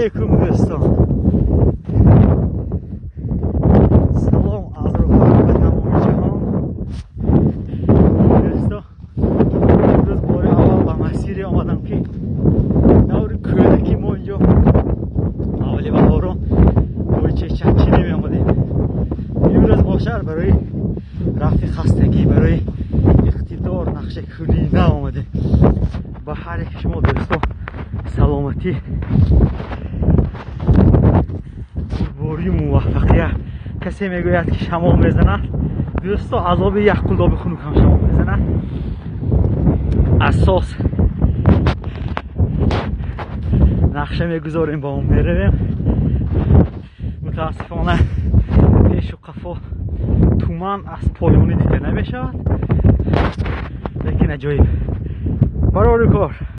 Алейкум, дӯстон! Салом аз Рӯфат ба тамоми ҷаҳон. Дӯсто, имрӯз бори аввал ба масире омадам, ки даври кӯдаки мо инҷо аввали баҳоро бо чечакчинӣ меомадем. Имрӯз бошад, барои рафъи хастагӣ, барои иқтидор, нақшакунӣ наомадем. Ба ҳар яки шумо, дӯсто, саломатӣ, бурдборию муваффақият. Касе мегӯяд, ки шамол мезанад. Дӯсто, азоби як қулдоби хунук ҳам шамол мезанад. Асос нақша мегузорем, ба он меравем. Мутаассифона, пешу қафо туман аз поёнӣ дида намешавад, лекин аҷоиб. Барори кор.